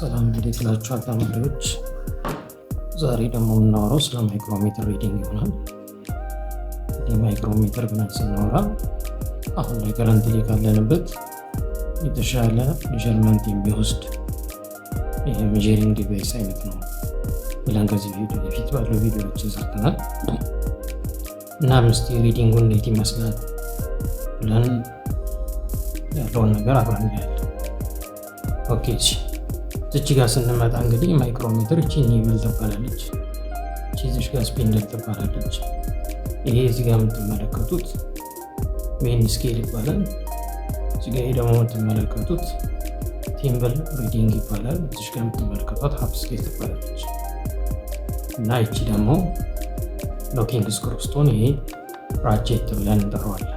ሰላም፣ እንዴት ናችሁ ተማሪዎች? ዛሬ ደግሞ የምናወራው ስለ micrometer reading ይሆናል። እንግዲህ micrometer ብለን ስናወራ አሁን ላይ currently ካለንበት የተሻለ measurement የሚወስድ የ measuring device አይነት ነው ብለን ከዚህ ቪዲዮ በፊት ባለው ቪዲዮዎችን ሰርተናል። እና እስቲ reading ኡ እንዴት ይመስላል ብለን ያለውን ነገር አብረን እናያለን። Okay፣ እሺ፣ እዚች ጋር ስንመጣ እንግዲህ micrometer እቺ needle ትባላለች። እቺ እዚች ጋር spindle ትባላለች። ይሄ እዚህ ጋር የምትመለከቱት main scale ይባላል። እዚህ ጋር ይሄ ደግሞ የምትመለከቱት thimble reading ይባላል። እዚች ጋር የምትመለከቷት half scale ትባላለች። እና ይቺ ደግሞ locking screw ስትሆን ይሄ ratchet ብለን እንጠራዋለን።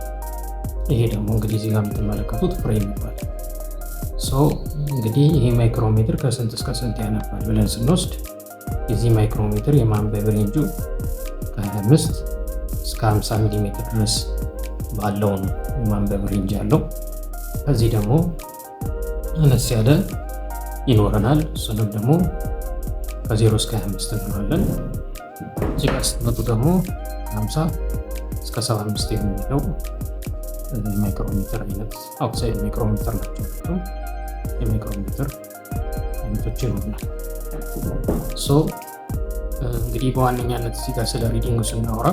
ይሄ ደግሞ እንግዲህ እዚህ ጋር የምትመለከቱት frame ይባላል። So እንግዲህ ይሄ micrometer ከስንት እስከ ስንት ያነባል ብለን ስንወስድ የዚህ micrometer የማንበብ range ኡ ከ25 እስከ 50 ሚሊ ሜትር ድረስ ባለው ነው የማንበብ range ያለው። ከዚህ ደግሞ አነስ ያለ ይኖረናል። እሱንም ደግሞ ከ0 እስከ 25 እንለዋለን። እዚህ ጋር ስትመጡ ደግሞ 50 እስከ 75 የሚለው የ micrometer አይነት outside micrometer ናቸው። የ micrometer አይነቶች ይኖሩናል። So እንግዲህ በዋነኛነት እዚህ ጋር ስለ reading ስናወራ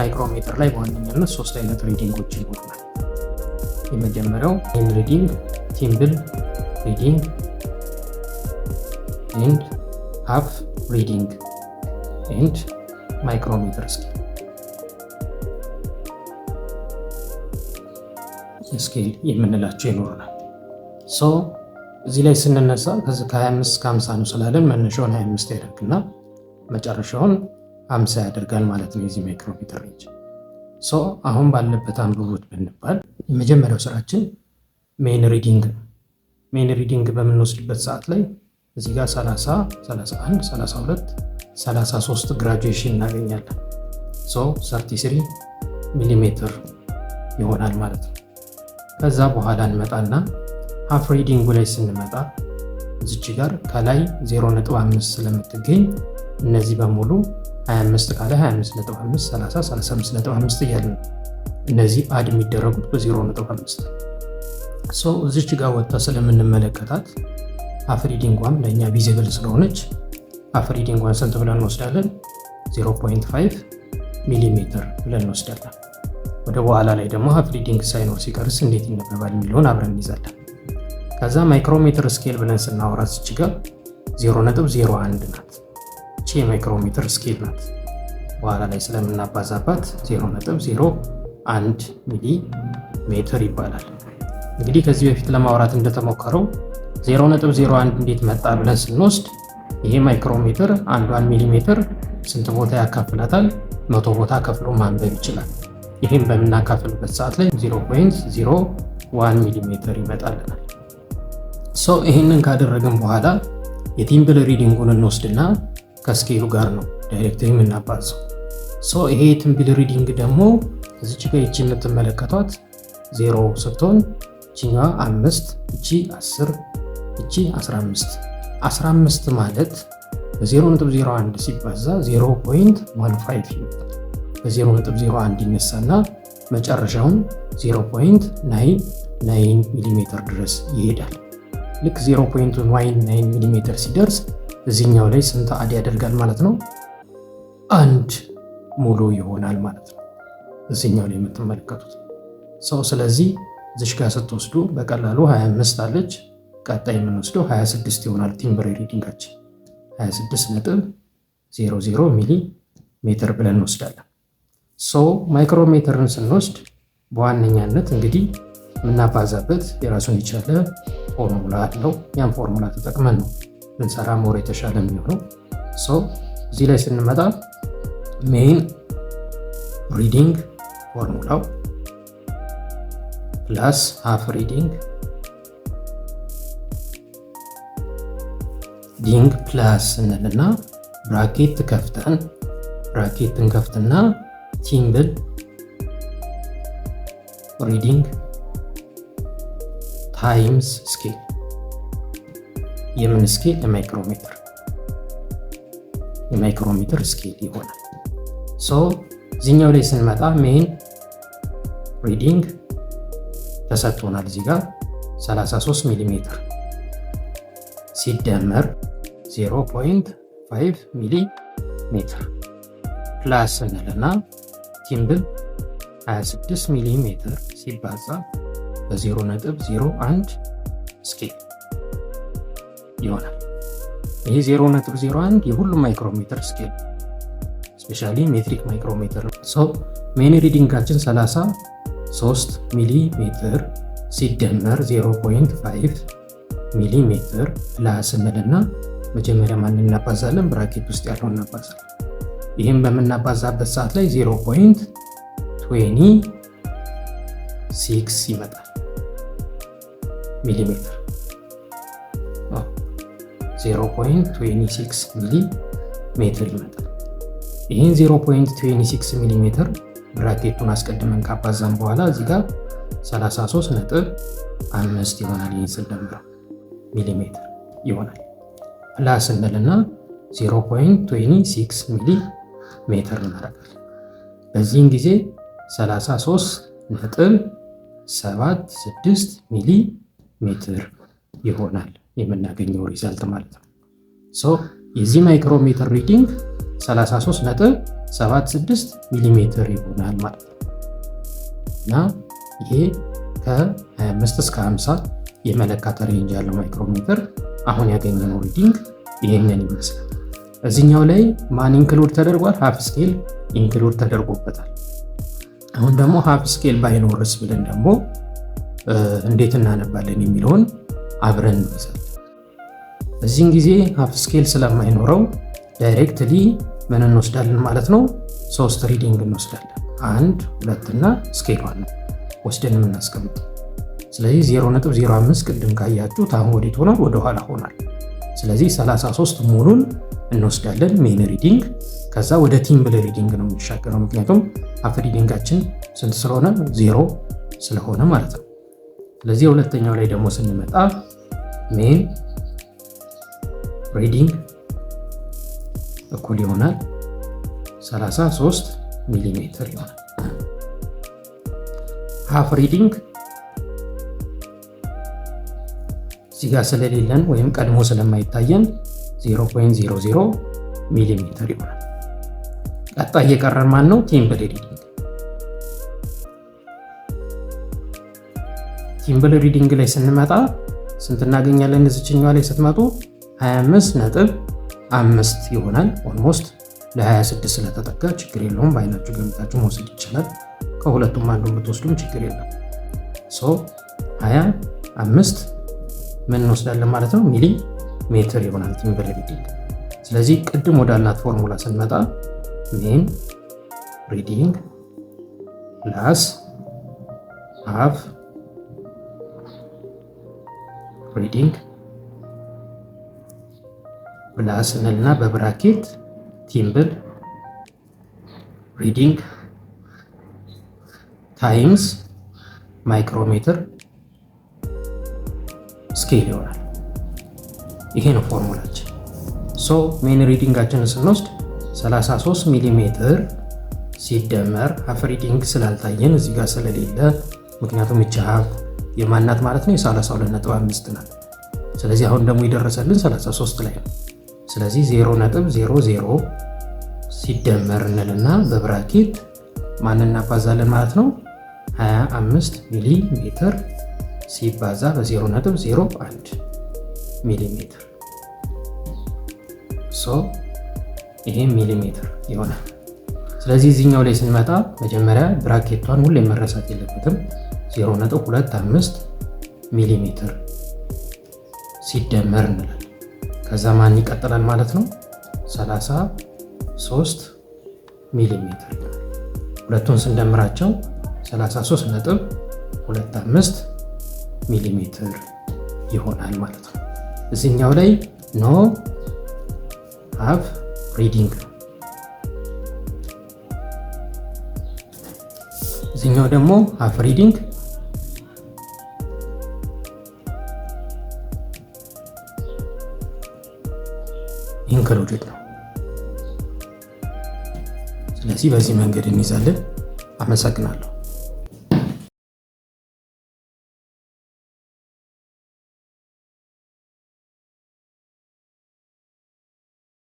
micrometer ላይ በዋነኛነት ሶስት አይነት reading ኦች ይኖሩናል። የመጀመሪያው main reading፣ thimble reading and half reading and micrometer scale የምንላቸው ይኖሩናል። So እዚህ ላይ ስንነሳ ከ25 እስከ 50 ነው ስላለን መነሻውን 25 ያደርግና መጨረሻውን 50 ያደርጋል ማለት ነው የዚህ micrometer range። So አሁን ባለበት አንብቡት ብንባል የመጀመሪያው ስራችን main reading ነው። Main reading በምንወስድበት ሰዓት ላይ እዚህ ጋር 30፣ 31፣ 32፣ 33 graduation እናገኛለን። So 33 ሚሊሜትር ይሆናል ማለት ነው። ከዛ በኋላ እንመጣና half reading ኡ ላይ ስንመጣ እዚች ጋር ከላይ 0.5 ስለምትገኝ እነዚህ በሙሉ 25 ካለ 25.5፣ 30፣ 35.5 እያልን ነው። እነዚህ add የሚደረጉት በ0.5። So እዚች ጋር ወጥታ ስለምንመለከታት half reading ጓም ለእኛ visible ስለሆነች half reading ጓን ስንት ብለን እንወስዳለን? 0.5 ሚሊሜትር ብለን እንወስዳለን። ወደ በኋላ ላይ ደግሞ half reading ሳይኖር ሲቀርስ እንዴት ይነበባል የሚለውን አብረን እንይዛለን። ከዛ micrometer scale ብለን ስናወራ እዚች ጋር 0.01 ናት። እቺ የ micrometer scale ናት። በኋላ ላይ ስለምናባዛባት 0.01 ሚሊ ሜትር ይባላል። እንግዲህ ከዚህ በፊት ለማውራት እንደተሞከረው 0.01 እንዴት መጣ ብለን ስንወስድ ይሄ micrometer አንዷን ሚሊሜትር ስንት ቦታ ያካፍላታል? 100 ቦታ ከፍሎ ማንበብ ይችላል። ይህም በምናካፍልበት ሰዓት ላይ 0.01 ሚሊሜትር ይመጣልናል። So ይህንን ካደረግን በኋላ የ thimble reading ኡን እንወስድና ከ scale ኡ ጋር ነው direct የምናባዛው። So ይሄ የ thimble reading ደግሞ እዚች ጋር ይቺ የምትመለከቷት 0 ስትሆን እቺኛዋ 5፣ እቺ 10፣ እቺ 15። 15 ማለት በ0.01 ሲባዛ 0.15 ይመጣል። በ0.01 ይነሳና መጨረሻውን 0.99 ሚሊሜትር ድረስ ይሄዳል። ልክ 0.99 ሚሊሜትር ሲደርስ እዚህኛው ላይ ስንት add ያደርጋል ማለት ነው? አንድ ሙሉ ይሆናል ማለት ነው። እዚህኛው ላይ የምትመለከቱት። So ስለዚህ እዚሽ ጋር ስትወስዱ በቀላሉ 25 አለች። ቀጣይ የምንወስደው 26 ይሆናል። Thimble reading ኣችን 26.00 ሚሊ ሜትር ብለን እንወስዳለን። So micrometer ን ስንወስድ በዋነኛነት እንግዲህ የምናባዛበት የራሱን የቻለ ፎርሙላ አለው። ያን ፎርሙላ ተጠቅመን ነው ብንሰራ more የተሻለ የሚሆነው። So እዚህ ላይ ስንመጣ main reading formula ው plus half reading plus እንልና bracket ከፍተን bracket እንከፍትና thimble reading times scale። የምን scale? የ micrometer scale ይሆናል። So እዚህኛው ላይ ስንመጣ main reading ተሰጥቶናል። እዚህ ጋር 33 ሚሊ ሜትር ሲደመር 0.5 ሚሊ ሜትር plus እንልና thimble 26 ሚሊ ሜትር ሲባዛ በ0.01 scale ይሆናል። ይህ 0.01 የሁሉም micrometer scale፣ especially metric micrometer። So main reading ኣችን 33 ሚሊ ሜትር ሲደመር 0.5 ሚሊ ሜትር plus እንልና መጀመሪያ ማን እናባዛለን? Bracket ውስጥ ያለውን እናባዛለን። ይህም በምናባዛበት ሰዓት ላይ 0.26 ይመጣል ሚሊሜትር፣ 0.26 ሚሊ ሜትር ይመጣል። ይህን 0.26 ሚሊ ሜትር bracket ኡን አስቀድመን ካባዛን በኋላ እዚህ ጋር 33.5 ይሆናል። ይህን ስንደምረው ሚሊ ሜትር ይሆናል። Plus እንልና 0.26 ሚሊ ሜትር እናደርጋለን። በዚህን ጊዜ 33.76 ሚሊ ሜትር ይሆናል የምናገኘው result ማለት ነው። So የዚህ micrometer reading 33.76 ሚሊ ሜትር ይሆናል ማለት ነው። እና ይሄ ከ25 እስከ 50 የመለካት range ያለው micrometer አሁን ያገኘነው reading ይሄንን ይመስላል። እዚህኛው ላይ ማን include ተደርጓል? Half scale include ተደርጎበታል። አሁን ደግሞ half scale ባይኖርስ ብለን ደግሞ እንዴት እናነባለን የሚለውን አብረን እንይዛለን። በዚህን ጊዜ half scale ስለማይኖረው directly ምን እንወስዳለን ማለት ነው? ሶስት reading እንወስዳለን። አንድ፣ ሁለት እና scale ኧን ነው ወስደን የምናስቀምጠው። ስለዚህ 0.05 ቅድም ካያችሁት አሁን ወዴት ሆኗል? ወደኋላ ሆኗል። ስለዚህ 33 ሙሉን እንወስዳለን main reading። ከዛ ወደ thimble reading ነው የሚሻገረው፣ ምክንያቱም half reading ኣችን ስንት ስለሆነ? ዜሮ ስለሆነ ማለት ነው። ስለዚህ ሁለተኛው ላይ ደግሞ ስንመጣ main reading እኩል ይሆናል 33 ሚሊ ሜትር ይሆናል። Half reading እዚህ ጋር ስለሌለን ወይም ቀድሞ ስለማይታየን 0.00 ሚሊ ሜትር ይሆናል። ቀጣይ የቀረን ማን ነው? Thimble reading። Thimble reading ላይ ስንመጣ ስንት እናገኛለን? እዚችኛዋ ላይ ስትመጡ 25.5 ይሆናል። Almost ለ26 ስለተጠጋ ችግር የለውም። በአይናችሁ ገምታችሁ መውሰድ ይቻላል። ከሁለቱም አንዱን ብትወስዱም ችግር የለም። So 25 ምን እንወስዳለን ማለት ነው? ሚሊ ሜትር ይሆናል thimble reading። ስለዚህ ቅድም ወዳልናት ፎርሙላ ስንመጣ main reading plus half reading plus እንልና በ bracket thimble reading times micrometer scale ይሆናል። ይሄ ነው ፎርሙላችን። So main reading ኣችንን ስንወስድ 33 ሚሊ ሜትር ሲደመር half reading ስላልታየን እዚህ ጋር ስለሌለ፣ ምክንያቱም ይቺ half የማናት ማለት ነው? የ32.5 ናት። ስለዚህ አሁን ደግሞ የደረሰልን 33 ላይ ነው። ስለዚህ 0.00 ሲደመር እንልና በ bracket ማን እናባዛለን ማለት ነው? 25 ሚሊ ሜትር ሲባዛ በ0.01 ሚሊ ሜትር፣ so ይሄ ሚሊ ሜትር ይሆናል። ስለዚህ እዚህኛው ላይ ስንመጣ መጀመሪያ bracket ኧን ሁሌ መረሳት የለበትም። 0.25 ሚሊ ሜትር ሲደመር እንላለን። ከዛ ማን ይቀጥላል ማለት ነው? 33 ሚሊ ሜትር። ሁለቱን ስንደምራቸው 33.25 ሚሊ ሜትር ይሆናል ማለት ነው። እዚህኛው ላይ no half reading ነው። እዚህኛው ደግሞ half reading Included ነው። ስለዚህ በዚህ መንገድ እንይዛለን። አመሰግናለሁ።